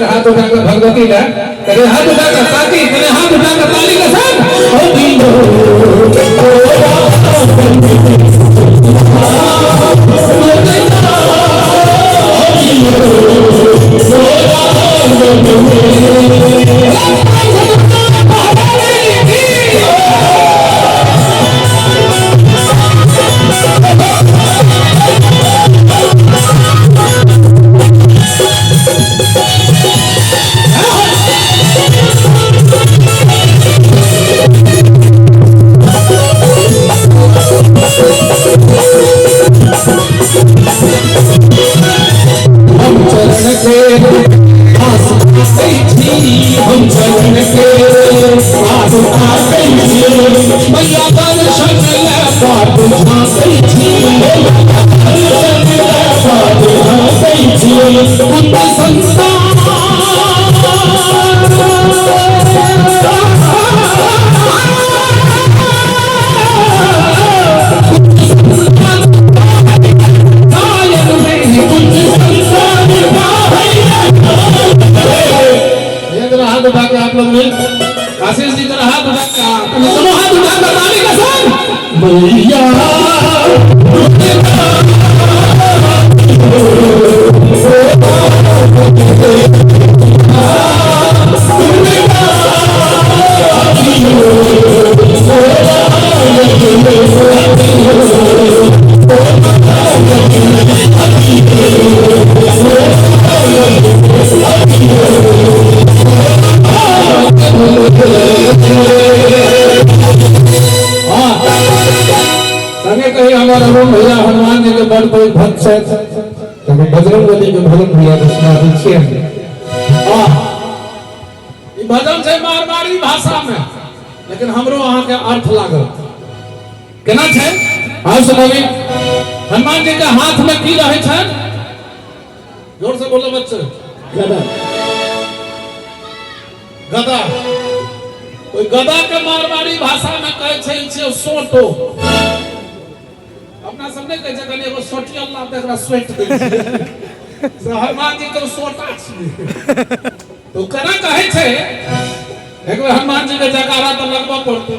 हाथ उठाकर भगवती ला तेरे हाथ उठाकर काकी तेरे हाथ उठाकर ताली के साथ हम चरण के आस आसै छी, हम चरण के आस आसै छी, मैया दर्शन ले बाट झाँकै छी, दर्शन ले बाट झाँकै छी, पुत्र संतान हाथ उठा के आप लोग मिल आशीष जी जरा हाथ उठा के दोनों हाथ उठा कर ताली के साथ मैया संगे कही हमारे अरुण भैया हनुमान जी के बड़ कोई भक्त छथि तो बजरंग बली के भजन भैया के सुना दै छियै। ई भजन छै मारवाड़ी भाषा में, लेकिन हमरो अहाँ के अर्थ लागल केना छै। आउ सुनाबी, हनुमान जी के हाथ में की रहै छनि? जोर से बोलो बच्चे। गदा। गदा। ओहि गदा के मारवाड़ी भाषा में कहै छै छै सोटो। अपना सब नहि कहै छै कनि एगो सोटियल ला तऽ एकरा सोटि दै छियै, से हनुमान जी के सोटा छियै। तो केना कहै छै? एक बेर हनुमान जी के जयकारा तऽ लगबऽ पड़तै।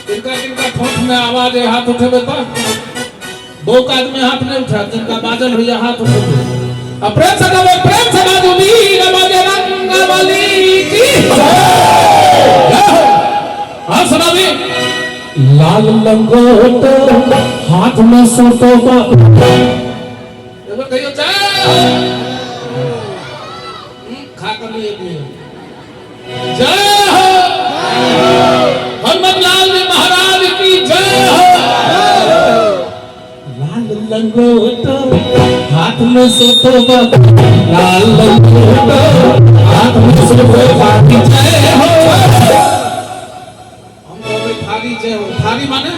किनका किनका ठोंठ में आवाज है हाथ उठेबै तऽ बहुत आदमी हाथ नहीं उठा, जिनका बाजल होइया हाथ उठेबै। आ प्रेम से गाबै, प्रेम से बाजू, वीर बजरंग बली की जय हो। हाँ सुनाबी। लाल लंगोट हाथ में सोटो बा, एगो कहियो जय हो। खा कर लिए जय हो। हनुमत लाल जी महाराज की जय हो। लाल लंगोट हाथ में सोटो बा, लाल लंगोट हाथ में सोटो बा की जय हो। हम कहबै थारी जय हो। थारी माने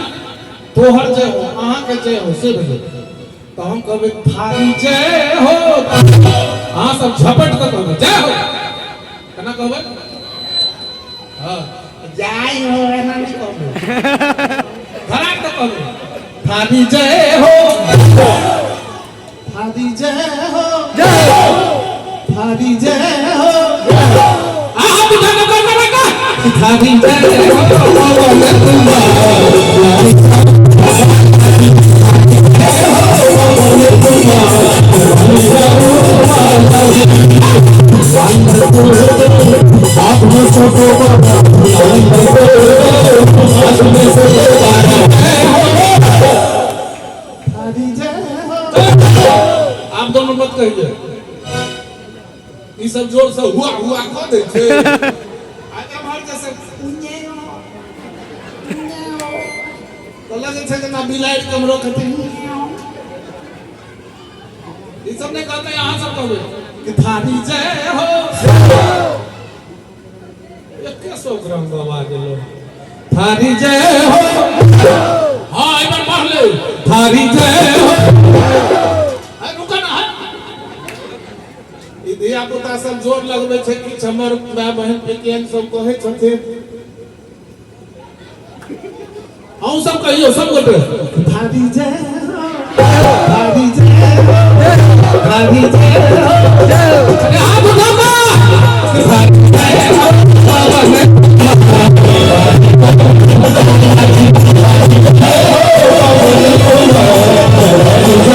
तोहर जय हो, अहाँ के जय हो, से भेलै। तो हम कहबै थारी जय हो, अहाँ सब झपट कऽ कहबै जय हो। केना कहबै? हाँ जय हो एना नहीं कहबै, खराब तऽ कहबै थारी जय हो, थारी जय हो, थारी जय हो। आहा उठा के कर कर कर थारी जय हो। आप दोनों मत कहिए, ई सब जोर से हुआ हुआ कह दै छै। आ एम्हर जैसे पुण्य तऽ लगै छै जेना बिलाड़ि कमरो कहतै। ई सब नहि कहतै, अहाँ सब कहबै कि थारी जय हो। एके सौ ग्राम गवा गेलो। थारी जय हो। हाँ, एक बार पढ़ ले, थारी जय हो। रुका ना है। ई धिया पुता सब जोर लगबै छै। किछु हमर भाय बहिन पितियन सब कहै छथिन, अहूँ सब कहियौ सब गोटे, थारी जय हो, थारी जय हो, थारी जय हो। अरे हाथ उठाओ ना। थारी जय हो, बाबा।